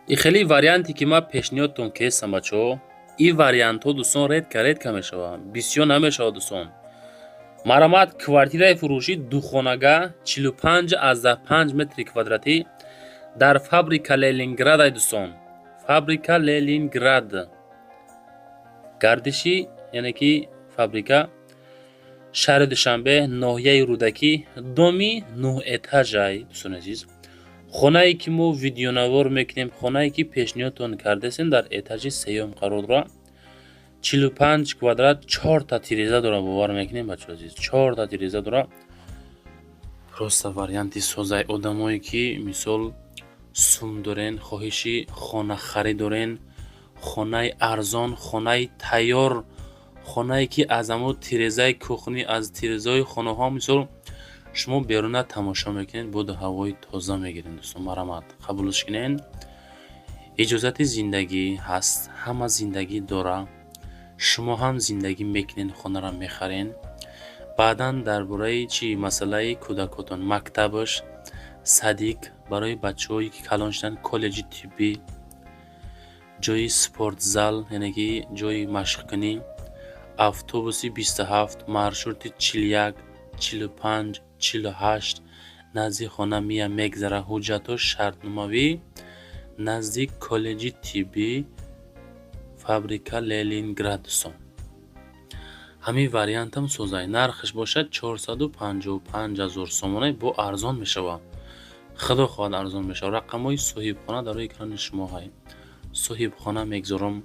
И хеле варианте, ки ман пешниҳодтон кестам, бачаҳо, ин вариантҳо, дӯстон, редко редко мешавад, бисёр намешавад, дӯстон. Марҳамат, квартираи фурӯшӣ духонага, 45,5 метри квадратӣ, дар фабрика Ленинградай, дӯстон. Фабрика Ленинград, гардиши, яъне ки фабрика, шаҳри Душанбе, ноҳияи Рӯдакӣ, доми нӯҳэтажай. Дӯстони азиз, хонае, ки мо видеонавор мекунем, хонае, ки пешниҳодтон кардастем, дар этажи сеюм қарор дорад. 45 квадрат, чорта тиреза дорад. Бовар мекунем, бачаҳо азиз, чорта тиреза дорад. Просто варианти созаи одамое, ки мисол сум дорен, хоҳиши хонахарӣ дорен, хонаи арзон, хонаи тайёр, хонае, ки аз ҳамо тирезаи кухни, аз тирезаҳои хонаҳо мисол шумо беруна тамошо мекунед, боду ҳавои тоза мегиред. Дӯстон, марҳамат, қабулш кунед. Иҷозати зиндагӣ ҳаст, ҳама зиндагӣ дора, шумо ҳам зиндагӣ мекунед, хонаро мехарен. Баъдан дар бораи чӣ масъалаи кӯдакотон, мактабаш, садик барои бачаҳое, ки калон шуданд, коллеҷи тиббӣ, ҷои спортзал, яъне ки ҷои машқкунӣ, автобуси 27, маршрути 41, 45, 48 назди хона мия мегзара. Ҳуҷҷатҳо шартномавӣ, назди коллеҷи тиббӣ, фабрика Ленинград. Дӯстон, ҳамин вариантам созай. Нархаш бошад 455 ҳазор сомона, бо арзон мешавад, худо хоҳад, арзон мешавад. Рақамҳои соҳибхона дар рӯи экрани шумо ҳай. Соҳибхона мегзорам.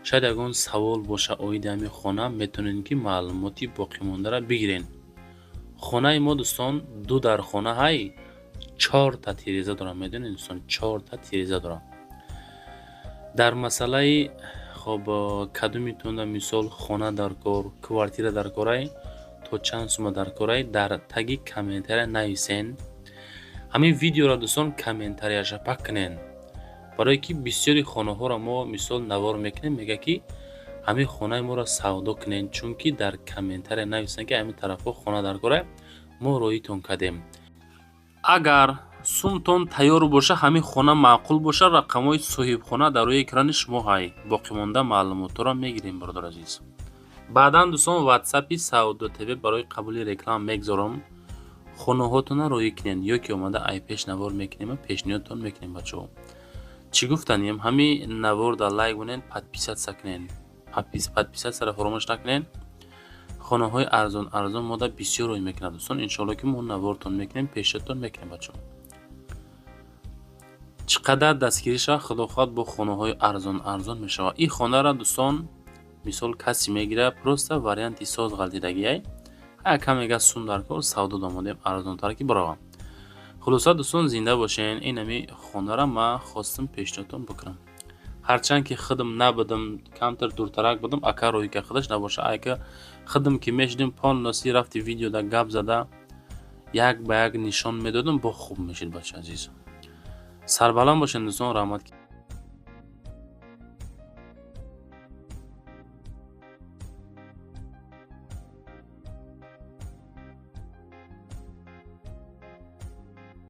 Шояд ягон савол боша оиди ҳамин хона, метавонед, ки маълумоти боқимондаро бигирен. Хонаи мо, дӯстон, ду дар хона ҳай, чорта тиреза дорам. Медонед, дӯстон, чорта тиреза дорам. Дар масъалаи хоб, кадомитонда мисол хона дар кор, квартира дар корай, то чанд сума дар корай, дар таги комментария нависен. Ҳамин видеоро, дӯстон, комментарияша пак кунен, барое ки бисёри хонаҳоро мо мисол навор мекунем, мега, ки ҳамин хонаи моро савдо кунен, чунки дар комментария нависанд, ки ҳамин тарафҳо хона дар корай, мо роитон кардем. Агар сумтон тайёр боша, ҳамин хона маъқул боша, рақамҳои соҳибхона дар рӯи экрани шумо ҳай. Боқимонда маълумотҳоро мегирем, бародар азиз. Баъдан, дӯстон, ватсапи Савдо ТВ барои қабули реклама мегзорам. Хонаҳотонро роӣ кунед ё ки омада ай пеш навор мекунем, пешниҳодтон мекунем. Бачаҳо, чӣ гуфтанем? Ҳамин наворда лайк монед, подписаться кунед, подписаться ро фаромӯш накунед. Хонаҳои арзон арзон мода бисёр рӯй мекунад, дӯстон. Иншоалло, ки мо навортон мекунем, пешниҳодтон мекунем. Бачаҳо, чӣ қадар дастгирӣ шавад, худо хоҳад, бо хонаҳои арзон арзон мешавад. Ин хонаро, дӯстон, мисол касе мегирад, просто варианти соз ғалтидагиай, ҳа мега сум дар кор, савдо домодем, арзонтар ки баровам. Хулоса, дӯстон, зинда бошен. Ин ҳами хонаро ман хостам пешниҳодтон бикунам, ҳарчанд ки худам набудам, камтар дуртарак будам, ака роика худаш набоша. Айка худам ки мешидем, полностью рафти видеода гап зада, як ба як нишон медодам, бо хуб мешид. Бача азиз, сарбаланд бошед, дӯстон, раҳмат.